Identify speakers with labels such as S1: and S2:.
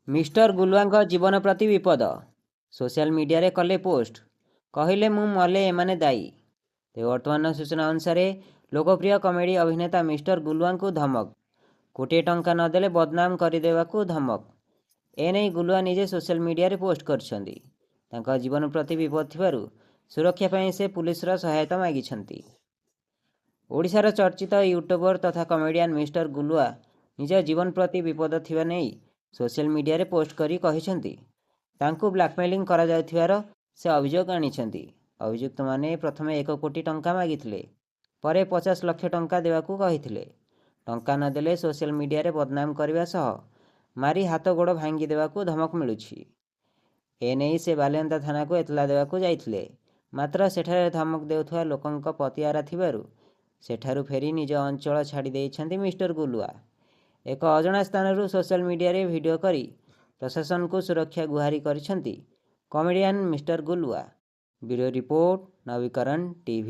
S1: Mister ଗୁଲୁଆଙ୍କ ଜୀବନ ପ୍ରତି ବିପଦ, social ମିଡିଆରେ କଲେ ପୋଷ୍ଟ, କହିଲେ ମୁଁ ମଲେ ଏମାନେ ଦାୟୀ। ତେବେ ବର୍ତ୍ତମାନର ସୂଚନା ଅନୁସାରେ ଲୋକପ୍ରିୟ କମେଡି ଅଭିନେତା ମିଷ୍ଟର ଗୁଲୁଆଙ୍କୁ ଧମକ। କୋଟିଏ ଟଙ୍କା ନଦେଲେ ବଦନାମ କରିଦେବାକୁ ଧମକ। ଏନେଇ ଗୁଲୁଆ ନିଜେ ସୋସିଆଲ ମିଡିଆରେ ପୋଷ୍ଟ କରିଛନ୍ତି। ତାଙ୍କ ଜୀବନ ପ୍ରତି ବିପଦ ଥିବାରୁ ସୁରକ୍ଷା ପାଇଁ ସେ ପୁଲିସର ସହାୟତା ମାଗିଛନ୍ତି। ଓଡ଼ିଶାର ଚର୍ଚ୍ଚିତ ୟୁଟ୍ୟୁବର ତଥା କମେଡିଆନ୍ ମିଷ୍ଟର ଗୁଲୁଆ ନିଜ ଜୀବନ ପ୍ରତି ବିପଦ ଥିବା ନେଇ ସୋସିଆଲ ମିଡିଆରେ ପୋଷ୍ଟ କରି କହିଛନ୍ତି। ତାଙ୍କୁ ବ୍ଲାକମେଲିଂ କରାଯାଉଥିବାର ସେ ଅଭିଯୋଗ ଆଣିଛନ୍ତି। ଅଭିଯୁକ୍ତମାନେ ପ୍ରଥମେ 1 କୋଟି ଟଙ୍କା ମାଗିଥିଲେ, ପରେ 50 ଲକ୍ଷ ଟଙ୍କା ଦେବାକୁ କହିଥିଲେ। ଟଙ୍କା ନଦେଲେ ସୋସିଆଲ ମିଡିଆରେ ବଦନାମ କରିବା ସହ ମାରି ହାତ ଗୋଡ଼ ଭାଙ୍ଗି ଦେବାକୁ ଧମକ ମିଳୁଛି। ଏନେଇ ସେ ବାଲିଅନ୍ତା ଥାନାକୁ ଏତଲା ଦେବାକୁ ଯାଇଥିଲେ। ମାତ୍ର ସେଠାରେ ଧମକ ଦେଉଥିବା ଲୋକଙ୍କ ପତିଆରା ଥିବାରୁ ସେଠାରୁ ଫେରି ନିଜ ଅଞ୍ଚଳ ଛାଡ଼ି ଦେଇଛନ୍ତି ମିଷ୍ଟର ଗୁଲୁଆ। ଏକ ଅଜଣା ସ୍ଥାନରୁ ସୋସିଆଲ ମିଡିଆରେ ଭିଡିଓ କରି ପ୍ରଶାସନକୁ ସୁରକ୍ଷା ଗୁହାରି କରିଛନ୍ତି comedian mister Gulua. Bureau report, Nabikaran TV.